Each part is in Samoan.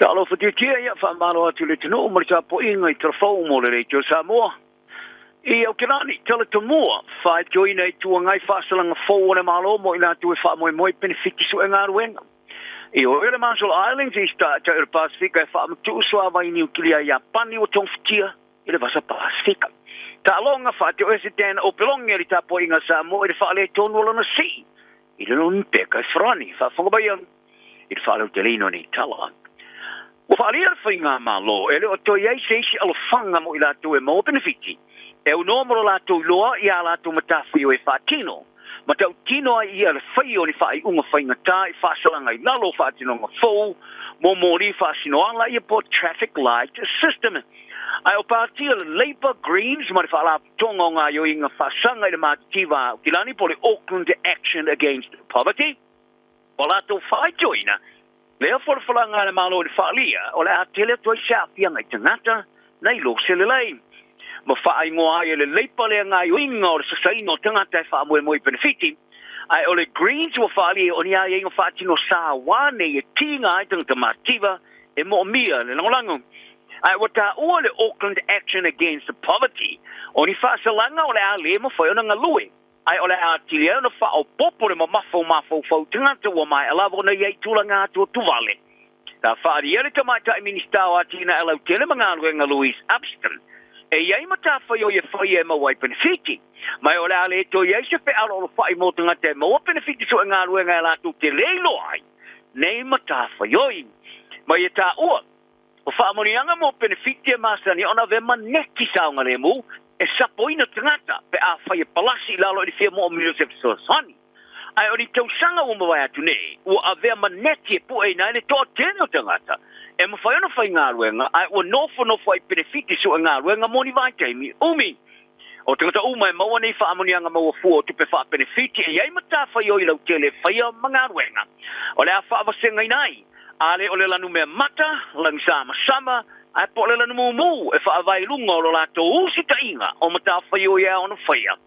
Talofa tietia, ia faamalo atu i le atunuu ma le tapuaiga i Talafou mo le Leitio Samoa. I Aukilani, tala tomua, faitioina Itu Agai faasalaga fou o le Malo mo i latou e faamoemoe i penefiti suegaluega. I o le Marshall Islands i tai o le Pasifika e faamatuu suavai niukilia i Iapani ua togafitia i le Vasa Pasifika. Taaloga faatioese Dan Opeloge le tapuaiga Samoa i le faaletonu o lona sii i le Lonipeka e Farani. Faafofoga mai i le faalauteleina o nei tala. Ua faaalia le faigamalo e le o toe i ai se isi alofaga mo i latou e maua penefiti e aunoa mo lo latou iloa i a latou matafaioi e faatino ma tautino ai ia le fai o ni faaiuga faigata i faasalaga i lalo o faatinoga fou mo moli faasinoala ia po traffic light system. Ae o patia le Labour, Greens ma le Faalapotopotoga o Gaoioiga Faasaga i le Matitiva a Aukilani po o le Auckland Action Against Poverty, ua latou faaitioina lea folafolaga a le Malo i le faaalia o le a tele atu ai se aafiaga i tagata nai lo se lelei. Ma faaigoa ai e le Leipa lea gaoioiga o le sasaina o tagata e faamoemoe i penefiti, ae o le Greens ua faaalia o ni aiaiga faatino saoa nei e tiga ai tagata matitiva e moomia le lagolago. Ae ua taua le Auckland Action Against Poverty o ni faasalaga o le a le mafai ona galue, ae o le a atili ai ona faaopoopo le mamafa o mafaufau tagata ua maea lava ona i ai tulaga atuatuvale. Sa faaalia le tamaitai Minisita o Atinae Lautele ma Galuega Louise Upston e i ai matafaioi e faia e maua ai penefiti, ma o le a le toe i ai se fealoalofai mo tagata e maua penefiti suegaluega e latou te le iloa ai nei matafaioi. Ma ia taua, o faamanuiaga mo penefiti e masani ona avea ma neti saogalemu e sapoina tagata pe afai e palasi i lalo i le fia moomia o se fesoasoani. Ae o ni tausaga ua mavae atu nei, ua avea ma neti e pueina ai le toatele o tagata e mafai ona faigaluega ae ua nofonofo ai i penefiti suegaluega mo ni vaitaimi umi. O tagata uma e maua nei faamanuiaga maua fua o tupe faapenefiti e i ai matafaioi lautele e faia ma galuega o le a faavasegaina ai, a le o le lanumea mata, lagisamasama, ae po o le lanumumu e faavae i luga o lo latou usitaʻiga o matafaioi e ao ona faia.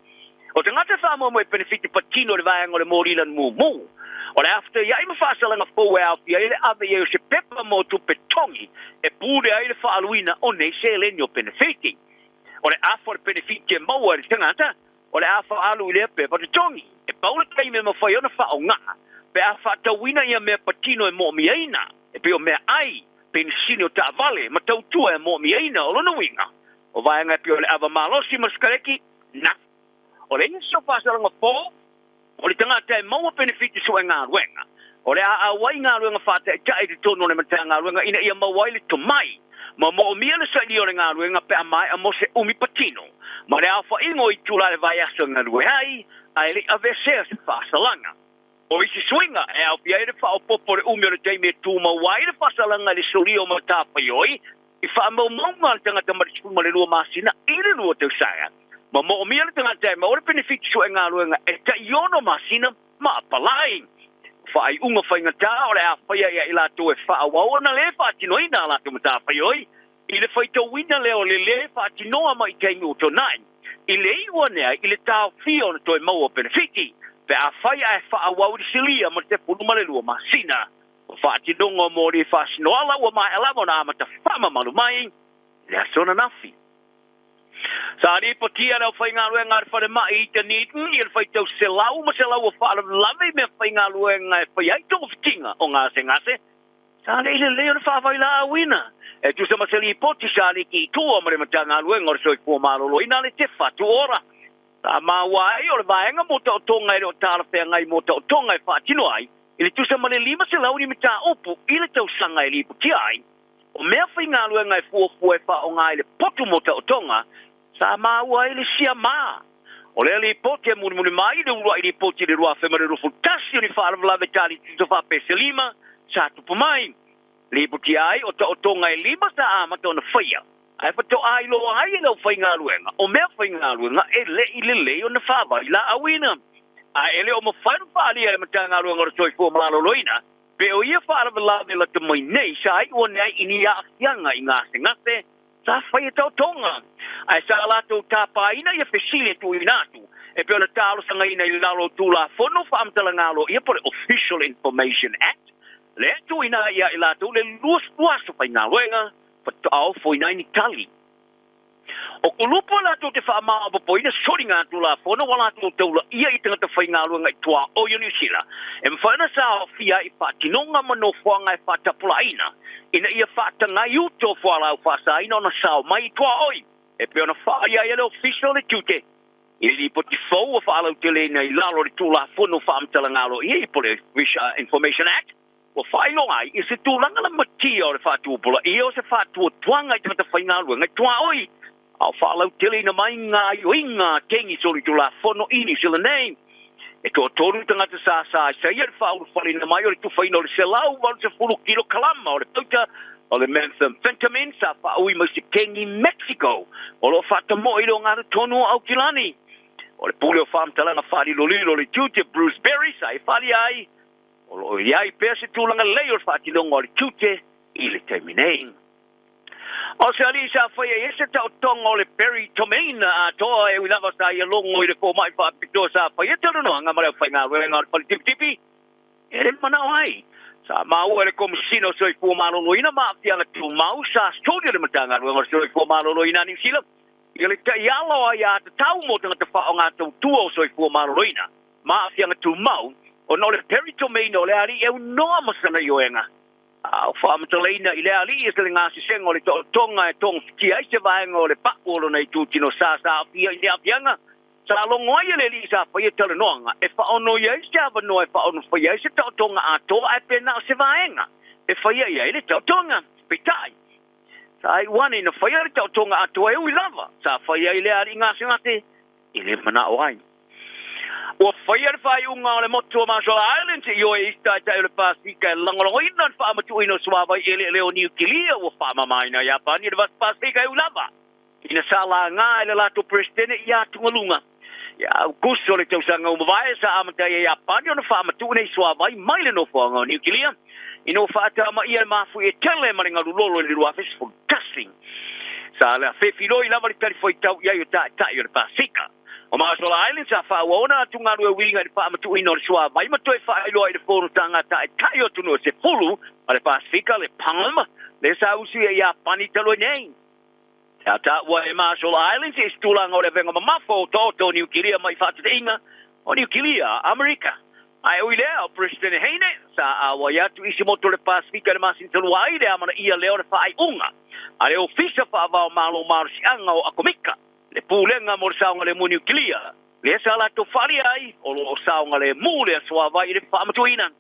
O tagata e faamoemoe i penefiti patino i le vaega o le moli lanumumu, o le a fetaiai ma faasalaga fou e aofia ai le ave i ai o se pepa mo tupe togi e pule ai le faaaluina o nei seleni o penefiti. O le afa o le penefiti e maua e le tagata, o le a faaalu i lea pepa totogi. E pau le taimi e mafai ona faaaoga pe a faatauina ia mea patino e moomiaina, e pei o meaai, penisini o taavale ma tautua e moomiaina. O lona uiga, o vaega e pei o le ava malosi ma le sikareti, na o le isi o faasalaga fou o le tagata e maua penefiti suegaluega, o le a auai galuega faataitai i totonu o le Matagaluega ina ia maua ai le tomai ma moomia le sailia o le galuega pe a maea mo se umi patino ma le aofaiga o itula i le vaiaso e galue ai, ae le i aveesea se faasalaga. O isi suiga e aofia ai le faaopoopo o le umi o le taimi e tumau ai le faasalaga i le solia o matafaioi i faamaumauga a le tagata mai le 12 masina i le 2 tausaga, ma moomia le tagata e maua le penefiti suegaluega e tai 6 masina ma apalai. Faaiuga faigata o le a faia ia i latou e faaauau ona le faatinoina a latou matafaioi i le faitauina lea o le lē faatinoa mai i taimi ua tuanai, i le iu ane ai i le taofia ona toe maua o penefiti pe afai ae faaauau i le silia ma le 12 masina. O faatinoga o moli faasinoala ua maea lava ona amata faamamalu mai i le aso ananafi. Sa lipotia le aufaigaluega a le falemai i Dunedin i le faitau selau ma selau o faalavelave i meafaigaluega e fai ai togafitiga o gasegase sa le i lelei ona faavailaauina e tusa ma se lipoti sa liki i tua ma le Matagaluega o le Soifua Maloloina le Te Whatu Ora. Sa maua ai o le vaega mo taotoga e le o talafeagai mo taotoga e faatino ai i le tusa ma le 500 ni mataupu i le tausaga e lipotia ai o meafaigaluega e fuafua e faaaoga i le potu mo taotoga sa maua ai le siamā. O lea lipoti e mulimuli mai i le uluai lipoti i le 2021 o ni faalavelave tali tusa faapea se lima sa tupu mai. Lipotia ai o taotoga e lima sa amata ona faia, ae faatoa iloa ai e le aufaigaluega o meafaigaluega e le i lelei ona faavailaauina. Ae e le o mafai ona faaalia e le Matagaluega o le Soifua Maloloina pe o ia faalavelave lata mai nei sa iu ane ai i ni aafiaga i gasegase sa faia taotoga, ae sa latou tapaina ia fesili e tuuina atu e pei ona talosagaina i lalo o Tulafono Faamatalaga Aloaia po o le Official Information Act. Lea tuuina ai ia i latou le 20 aso faigaluega faatoa ofoina ai ni tali. O kulupu e latou te faamaopoopoina soligatulafono ua latou taulaia i tagata faigaluega i tuaoi o Niu Sila, e mafai ona saofia ai i faatinoga ma nofoaga e faatapulaaina ina ia faatagai uta o fualaau faasaina ona sao mai i tuaoi, e pei ona faaalia ai e le Ofisa o le Tiute i le lipoti fou ua faalauteleina i lalo o le Tulafono Faamatalaga Aloaia po o le Information Act. Ua faailoa ai i se tulaga lamatia o le faatupulaia o se faatuatuaga i tagata faigaluega i tuaoi, a o faalauteleina mai gaoioiga a kengi solitulafono i Niu Sila nei. E toatolu tagata sa sasaia le faaulufaleina mai o le tufaina o le 180 kilokalama o le pauta o le methamphetamine sa faaui mai se kengi Mexico o lo o faatamoe i le ogatotonu o Aukilani. O le pule o faamatalaga faalilolilo o le tiute Bruce Berry sa e faaalia ai o lo o i ai pea se tulaga lelei o le faatinoga o le tiute i le taimi nei. O se alii sa faia i ai se taotoga o le Perry Tomain atoa e ui lava sa ia logo i le fomai faapitoa sa faia talanoaga ma le aufaigaluega o le fale tipitipi e le manao ai. Sa maua e le Komesina o Soifua Maloloina ma Aafiaga Tumau sa soli o le Matagaluega o le Soifua Maloloina a Niu Sila i le taiala o aiatatau mo tagata faaaoga tautua o Soifua Maloloina ma Aafiaga Tumau ona o le Perry Tomain o le alii e aunoa ma sana ioega. A o faamatalaina i le alii e se le gasesega o le taotoga e togafitia ai se vaega o le pau o lona itutino sa aafia i le aafiaga, sa logo ai e le alii sa faia talanoaga e faaono i ai se avanoa e faaono faia ai se taotoga atoa ae pe na o se vaega e faia i ai le taotoga. Peitai, sa iu ane ina faia le taotoga atoa e ui lava sa faia ai le alii gasegase i le manao ai. Ua faia le faaiuga o le motu o Marshall Islands i ioe i isi taitai o le Pasefika e lagolagoina le faamatuuina o suavai eleele o Niu Kilia ua faamamaina Iapani i le Vasa Pasefika e ui lava ina sa laga e le latou Peresetene i atugaluga. Ia Aukuso o le tausaga ua mavae sa amata ai e Iapani ona faamatuu nei suavai mai le nofoaga o Niu Kilia ina ua faatamaia le mafuie tele ma le galulolo i le 2011. Sa afefiloi lava le talifuaitau i ai o taitai o le Pasefika. O Marshall Islands sa faaauau ona atugalu e uiga i le faamatuuina o le suavai ma toe faailoa i le fonotaga a taitai o atunuu e 10 a le Pasefika, le PALM, lea sa usuia i Iapani talu ai nei. Sa taua e Marshall Islands i se tulaga o le avega mamafa o otaota o Niu Kilia mai faateteiga o Niu Kilia a Amerika. Ae ui lea, o Peresetene Heine sa auai atu i isi motu o le Pasefika i le masina talu ai le amanaia lea o le faaiuga a le Ofisa Faavao Malo Malosiaga o Akomika, le Pulega mo le Saogalemu Niu Kilia, lea sa latou faaalia ai o lo o saogalemu le suavai i le faamatuuina.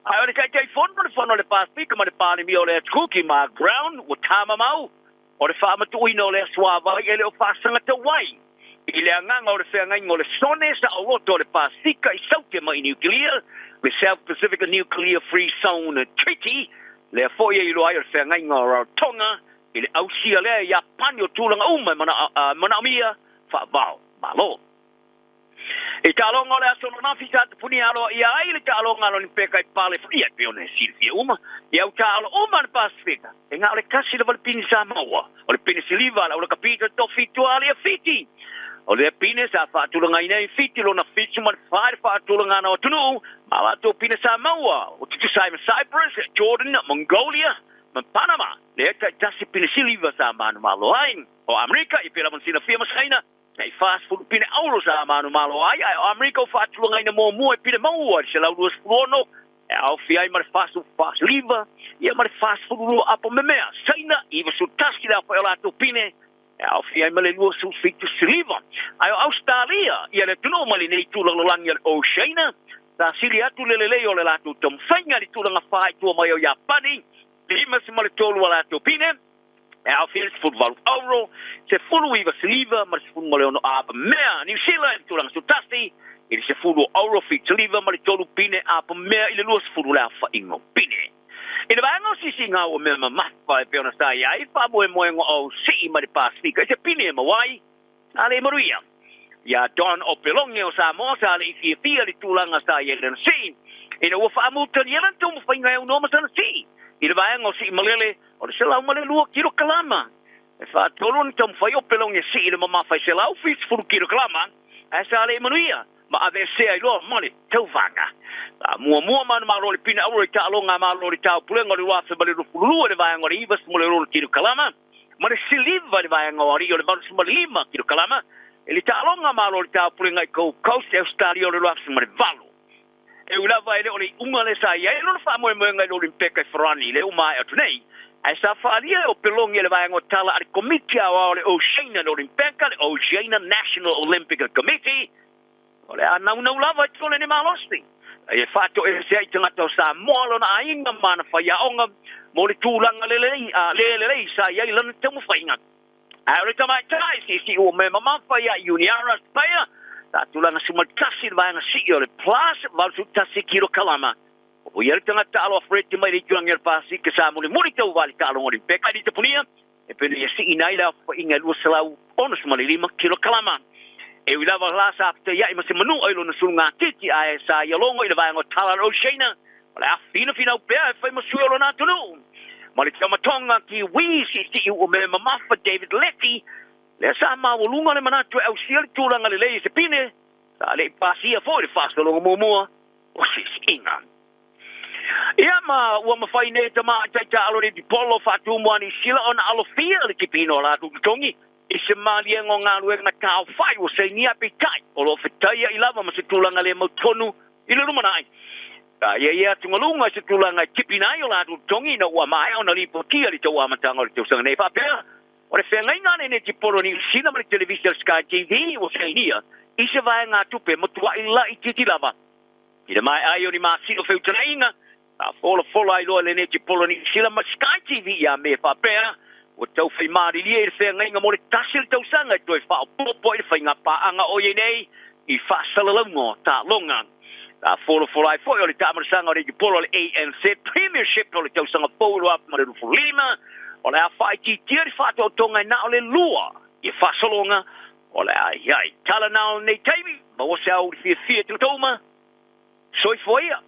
Ae o le Taitaifono o le Fono a le Pasefika ma le Palemia o le Atu Kuki, Mark Brown, ua tamamau o le faamatuuina o le suavai e le o faasagatau ai i le agaga o le feagaiga o le sone saoloto o le Pasefika i saute mai Niu Kilia, le South Pacific Nuclear Free Zone Treaty, lea foi e iloa ai o le feagaiga o Rarotonga i le ausia lea e Iapani o tulaga uma e manaomia faavao malo. I taaloga o le aso ananafi sa tapunia aloaia ai le taaloga a le Olympeka i pale ia e pei ona e silafia uma i au taalo uma a le Pasefika, e na o le tasi lava le pine sa maua, o le pine siliva a le aulakapi tofi tuali a Fiti. O lea pine sa faatulagaina i Fiti lona 74 i le faatulagana o atunuu ma latou pine sa maua o tutusa ai ma Cyprus, Jordan, Mongolia ma Panama, lea taitasi pine siliva sa manumalo ai. O Amerika i pei lava ona silafia ma Saina e 40 pine auro sa manumalo ai, ae o Amerika o faatulagaina muamua e pine maua i le 126 e aofia ai ma le 44 siliva ia ma le 42 apo memea. Saina 91 le aofai o latou pine e aofia ai ma le 27 siliva. Ae o Australia ia le atunuu ma lenei tulalalagi o le Oceania sa sili atu le lelei o le latou taumafaiga i le tulaga faaitua mai o Iapani, 53 a latou pine e aofia le 18 auro, 19 siliva ma le 16 apa mea. Niu Sila i le tulaga 11 i le 10 auro, 7 siliva ma le 3 pine apa mea i le 20 le aofaiga o pine. I le vaega o sisiga ua mea mamafa e pei ona sa i ai faamoemoega o sii mai le Pasefika i se pine e maua ai sa le manuia. Ia Don Opeloge o Samoa sa le i fiafia le tulaga sa i ai lana sii ina ua faamutali lana taumafaiga e aunoa ma sana sii i le vaega o sii malele o le 102 kilokalama. E faatolu ona taumafai Opeloge sii le mamafa i 170 kilokalama ae sa le manuia. Ma aveesea ai loa ma le tauvaga. Muamua manumalo le pine auro i taaloga a Malo o le Taupulega o le 2022 i le vaega o le 96 kilokalama ma le siliva i le vaega o alii o le 85 kilokalama i le taaloga a Malo o le Taupulega i Gold Coast, Australia o le 2008. E ui lava e le o le iuga lea sa i ai lona faamoemoega i le Olimpeka i Farani lea ua maea atu nei, ae sa faaalia e opelogi e le vaega o tala a le Komiti Aoao o le Oceania Olimpeka, le Oceania National Olympic Committee, o le a naunau lava e tole le malosi e faatoesea i tagata o Samoa lona aiga ma ana faiaoga mo le tulaga lelei, le lelei sa i ai lana taumafaiga. Ae o le tamaitai siisii ua mea mamafa ia Iuniarra Paea, sa tulaga 11 i le vaega sii o le plus 81 kilokalama. O ia le tagata alo afereti mai le itulangi o le Pasika sa mulimuli tauva i le taaloga Olimpeka i Litapunia e pei ona ia siiina ai le aofaiga e 265 kilokalama. E ui lava la sa fetaiai ma se manua i lona sulugatiti ae sa ia logo i le vaega o Tala Oceana, o le a finafinau pea e fai ma sui o lona atunuu. Ma le taumatoga Kiwi siisii ua mea mamafa David Leti, lea sa maualuga le manatu e ausia le tulaga lelei i se pine, sa le i pasia foi le faasologa muamua o siisiiga. Ia ma ua mafai nei tamaitai taalo le polo faatumu a Niu Sila ona alofia le tipiina o latou totogi i se maliega o galuega taofai ua sainia, peitai o lo o fetaiai lava ma se tulaga le mautonu i le lumanai. A ia ia atugaluga i se tulaga e tipina ai o latou totogi ina ua maea ona lipotia le tau amataga o le tausaga nei. Faapea o le feagaiga a lenei tipolo Niu Sila ma le televisa o le Sky TV ua sainia i se vaegatupe matuai laitiiti lava. I le maea ai o ni masina o feutagaiga, sa folafola ai loa lenei tipolo Niu Sila ma Sky TV ia me faapea ua tau faimalilie i le feagaiga mo le tasi o le tausaga e toe faaopoopo ai le faiga paaga o iai nei i faasalalauga o taaloga. Sa folafola ai foi o le taamalasaga o le tipolo o le ANZ Premiership o le tausaga fou 2025 o le a faaitiitia le faatoatoga e na o le lua i faasologa o le a iai. Tala na o lenei taimi, maua se au i le fiafia i te tauma, soifua ia.